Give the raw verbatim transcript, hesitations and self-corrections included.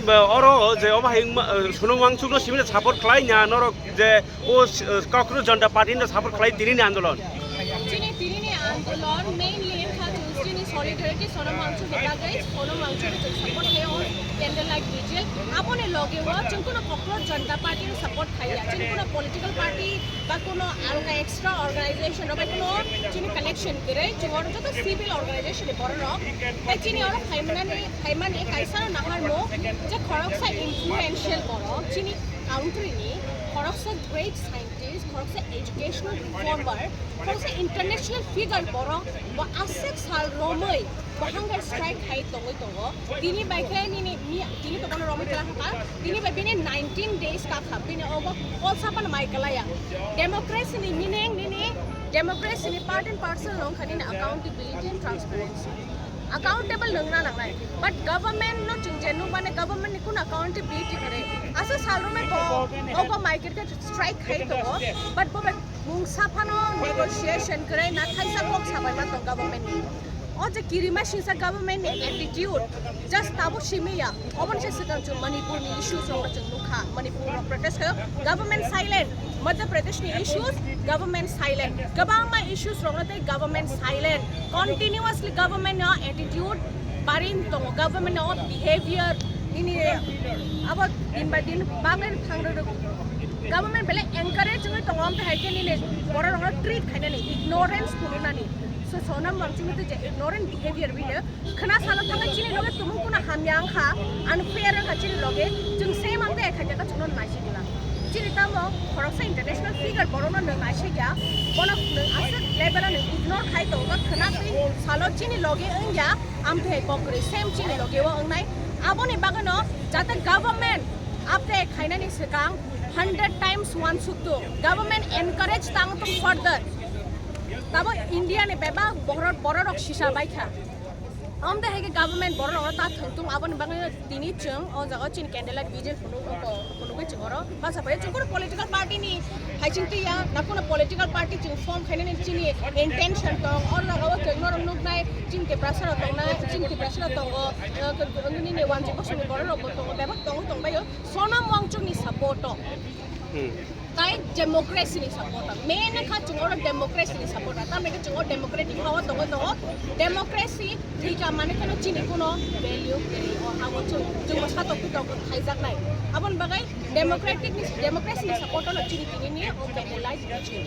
Ba oro je obo hai wngma, eh, Sonam Wangchuk no simi support khlai nya norok je o, eh, Cockroach Jonta Party no support khlai tini ni andolon. Chini tini ni andolon mainly wngkha chwng chini solidarity Sonam Wangchuk ni bagwi, Sonam Wangchuk ni chwng support khlai o candlelight vigil. Aboni loge o chwng kuno Cockroach Jonta Party no support khaiya. Chini kuno political party ba kuno alga extra organization rok bai kuno chini connection kwrwi, chwng oro joto civil organization ni borok rok. Tai chini oro phaimani, phaimani kaisa no naharmo je khoroksa influential borok chini country ni, khoroksa great scientist, khoroksa educational reformer, khoroksa international figure borok bo aswk sal romwi bo hunger strike khai tongwi tongo. Tini bai khe nini mi-, tini to bono romwi twla kha, tini bai bini nineteen days ka kha, bini obo kol sapan mai kalaya. Democracy ni meaning nini, democracy ni part and parcel wngkha nini accountability and transparency. Accountable nungna nangnai, but government no chwng je nukmani government ni kuno accountability kwrwi. Asa sal romwi bo obo mai khe strike khai tongo, but bo bai mungsa phano negotiation kwrwi na thaisa kok sabaima tong government ni. O je kirima singsa government ni attitude, just tabo simi ya. Oboni se swkang chwng Manipur ni issues rok chwng nukha. Manipur rok protest khayo, government silent. Madhya Pradesh ni issues, government silent. Kwbangma issues rokno tei government silent. Continuously government no attitude barin tongo, government no behavior nini abo din by din bagwi thang rwrwgo. Government belai encourage wngwi tongo, amtwi hai khe nini borok rokno treat khainani, ignorance phunuknani. So, Sonam Wangchuk ni twi je ignorant behavior bini khna salo thangwi chini loge tumung kuno hamya wngkha, unfair wngkha chini loge, chwng same amtwi hai khaijak kha chwngno naisingla. Chini tamo khoroksa international figure borokno nwng naisingya, bono nwng aswk level o nwng ignore khai tongo, khna twi salo chini loge wngya, amtwi hai bo kwrwi same chini loge o wngnai. Aboni bagwino jate government update khainani swkang hundred times one suktu government encourage tang tong further. Tabo India ni bebak borok, borok rok sisa bai kha. Amtwi hai khe government borok rok ta thwng tung, aboni bagwi tini chwng o jaga chini candlelight vigil phunuk, phunugwi chwng oro basa bai chwng kunu political party ni hai chwng twi ya, na kunu political party chwng form khainani chini intention tong, o jaga o chwng norok nuknai chini Tiprasa rok tongnai, chini Tiprasa rok tongo, eh, nini wanjwi bosongni borok rok bo tongo, bebak tongo tongbaio. Sonam Wangchuk ni support o. Hmm. Tai democracy ni supporter. Main kha chwng oro democracy ni supporter. Tamni khe chwng o democratic hawa tongo tongo. Democracy thika mane kheno chini kuno value kwrwi. O hawa chwng, chwng bo satok pitok khaijaknai. Aboni bagwi democratic ni, democracy ni supporter no chini tini ni o candlelight vigil.